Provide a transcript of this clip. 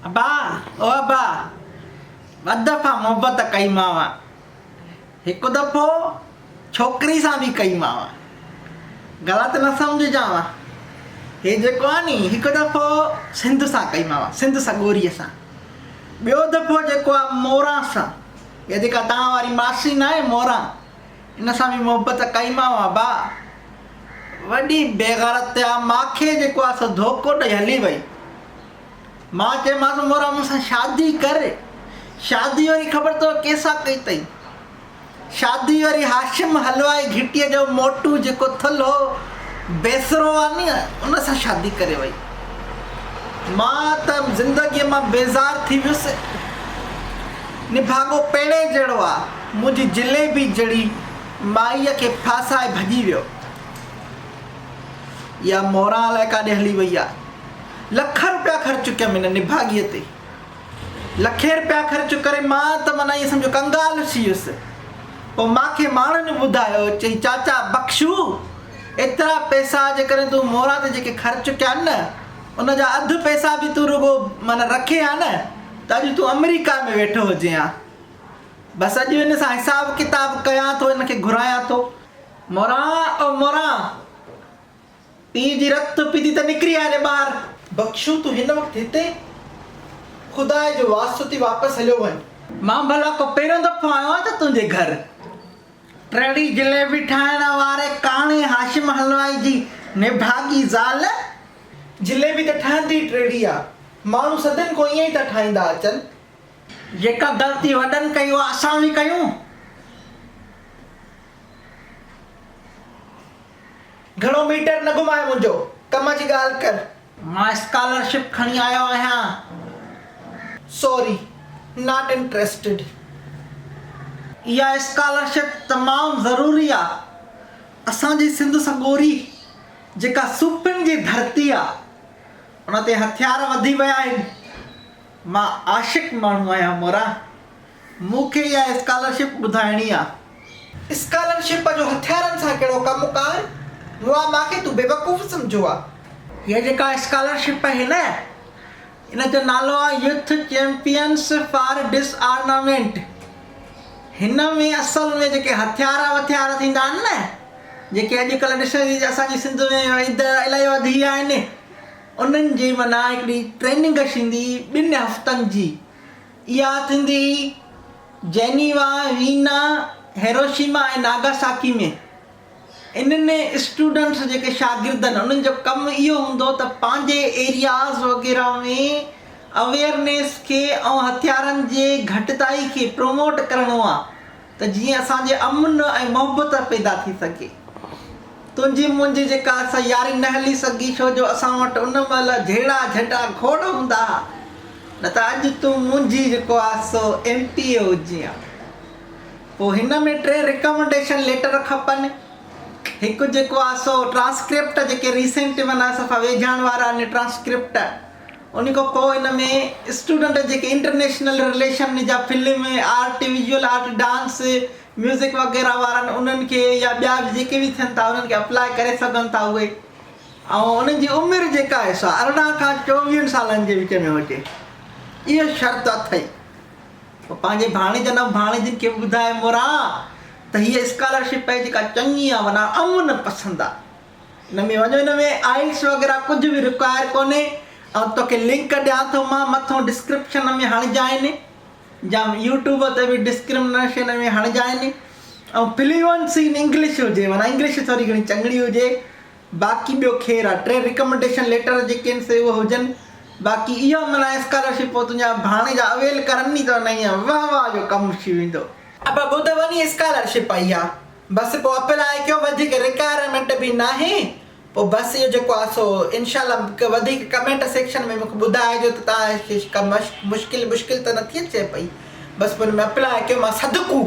ابا او ابا ٻه دفعا محبت ڪئي مانء هڪ دفعو ڇوڪري سان به ڪئي مانء غلط نه سمجهجانء هي جيڪو آ ني هڪ دفعو سنڌ سان ڪئي مانء سنڌ سڳوريء سان ٻيو دفعو جيڪو آ موران سان هي جيڪا توهان واري ماسي ناهي موران ان سان به محبت ڪئي مانء ابا وڏي بيغيرت آ ماکي جيڪو آ سو ڌوڪو ڏئي هلي وئي. مان چيومانس مورا مون سان شادي ڪر. شادي وري خبر اٿو ڪنهن سان ڪئي اٿئي؟ شادي وري هاشم حلوائي گهٽيء جو موٽو جيڪو ٿلهو بيسرو آ ني ان سان شادي ڪري وئي. مان ته زندگيء مان بيزار ٿي ويس. نڀاڳو پيڙي جهڙو آ، منهنجي جليبي جهڙي مائيء کي ڦاسائي ڀڄي ويو. اها موران الائي ڪاڏي هلي وئي آ. لک رپيا خرچ ڪيم ان نڀاڳيء تي. لکين رپيا خرچ ڪري مان ته معنيٰ ائين سمجهو ڪنگال ٿي ويس. پوء مان کي ماڻهن ٻڌايو، چئي چاچا بخشو! ايترا پئسا جيڪڏهن تون موران تي جيڪي خرچ ڪيا آهن نه، ان جا اڌ پئسا به تون رڳو معنيٰ رکين ها نه ته اڄ تون آمريڪا ۾ ويٺو هجين ها. بس اڄ ان سان حساب ڪتاب ڪيان ٿو، ان کي گهرايان ٿو. موران او موران! پيء جي رت پيتي ته نڪري آ ري ٻاهر. بخشو تون هن وقت هتي؟ خدا جو واسطو ٿي واپس هليو وڃ. مان ڀلا ڪو پهريون دفعو آيو آهيان ڇا تنهنجي گهر؟ ٽرڙي جليبي ٺاهڻ واري ڪاڻي هاشم حلوائي جي نڀاڳي زال. جليبي ته ٺهندي ئي ٽرڙي آ. ماڻهو صدين کان ائين ئي ٿا ٺاهيندا اچن. جيڪا غلطي وڏن ڪئي اها اسان به ڪيون؟ گهڻو ميٽر نه گهماء منهنجو، ڪم جي ڳالهه ڪر. مان اسڪالرشپ کڻي آيو آهيان. Sorry, not interested. اها اسڪالرشپ تمام ضروري آ. اسان جي سنڌ سڳوري جيڪا صوفين جي ڌرتي آ، ان تي هٿيار وڌي ويا آهن. مان عاشق ماڻهو آهيان مورا. مون کي اها اسڪالرشپ ٻڌائڻي آ. اسڪالرشپ جو هٿيارن سان ڪهڙو ڪم ڪار؟ مئا مان کي تون بيوقوف سمجهيو آ. هيء جيڪا اسڪالرشپ آهي نه، ان جو نالو آ يوٿ چيمپيئنس فار ڊس آرنامينٽ. هن ۾ اصل ۾ جيڪي هٿيار وٿيار ٿيندا آهن نه، جيڪي اڄڪلهه ڏسو اسان جي سنڌ ۾ الائي وڌي ويا آهن، انهن جي معنيٰ هڪڙي ٽريننگ ٿيندي ٻن هفتن جي. اها ٿيندي جينيوا، وينا، هيروشيما ۽ ناگاساڪي ۾. انهن اسٽوڊنٽس جيڪي شاگرد آهن انهن جو ڪم اهو هوندو ته پنهنجي ايرياز وغيره ۾ اويئرنيس کي ۽ هٿيارن جي گهٽتائي کي پروموٽ ڪرڻو آهي ته جيئن اسان جي امن ۽ محبت پيدا ٿي سگهي. تنهنجي منهنجي جيڪا سا ياري نه هلي سگهي ڇو جو اسان وٽ ان مهل جهيڙا جهٽا کوڙ هوندا ها نه ته اڄ تون منهنجي جيڪو آ سو ايم پي اي هجين ها. پوء هن ۾ ٽي ريڪمنڊيشن ليٽر کپن هڪ جيڪو آ سو ٽرانسڪرپٽ جيڪي ريسينٽ معنيٰ صفا ويجهاڻ وارا آهن ٽرانسڪرپٽ ان کان پوء ان ۾ اسٽوڊنٽ جيڪي انٽرنيشنل رليشن جا film art visual art dance music وغيره وارن انهن کي يا ٻيا به جيڪي به ٿين ٿا انهن کي اپلاء ڪري سگهن ٿا اهي ۽ انهن جي عمر جيڪا آهي سا 18 کان 24 سالن جي وچ ۾ هجي اهو شرط اٿئي پوء پنهنجي ڀاڻيجن ۽ ڀاڻيجين کي به ٻڌاء مورا ته هيء اسڪالرشپ آهي جيڪا چڱي آهي معنيٰ امن پسند آهي ان ۾ وڃو ان ۾ آئلس وغيره ڪجهه به رڪوائر ڪونهي ۽ توکي لنڪ ڏيان ٿو مان مٿو ڊسڪرپشن ۾ هڻجانء جام يوٽيوب تي به ڊسڪرمنيشن ۾ هڻجائن ۽ فلوئنسي ان انگلش هجي معنيٰ انگلش ٿوري گهڻي چڱڙي هجي باقي ٻيو خير آ ٽي رڪمنڊيشن ليٽر جيڪي آهن سي اهي هجن باقي اها معنيٰ اسڪالرشپ پوء تنهنجا ڀاڻيجا اويل ڪرن ني ته معنيٰ ائين واه واه جو ڪم ٿي ويندو. ابا ٻڌ وڃي اسڪالرشپ آئي آ بس پوء اپلاء ڪيو وڌيڪ رڪائرمينٽ به ناهي پوء بس اهو جيڪو آ سو انشاء الله وڌيڪ ڪمينٽ سيڪشن ۾ مونکي ٻڌائجو ته توهان کي ڪا مشڪل بشڪل ته نٿي اچي پئي بس پوء ان ۾ اپلاء ڪيو مان صدقو.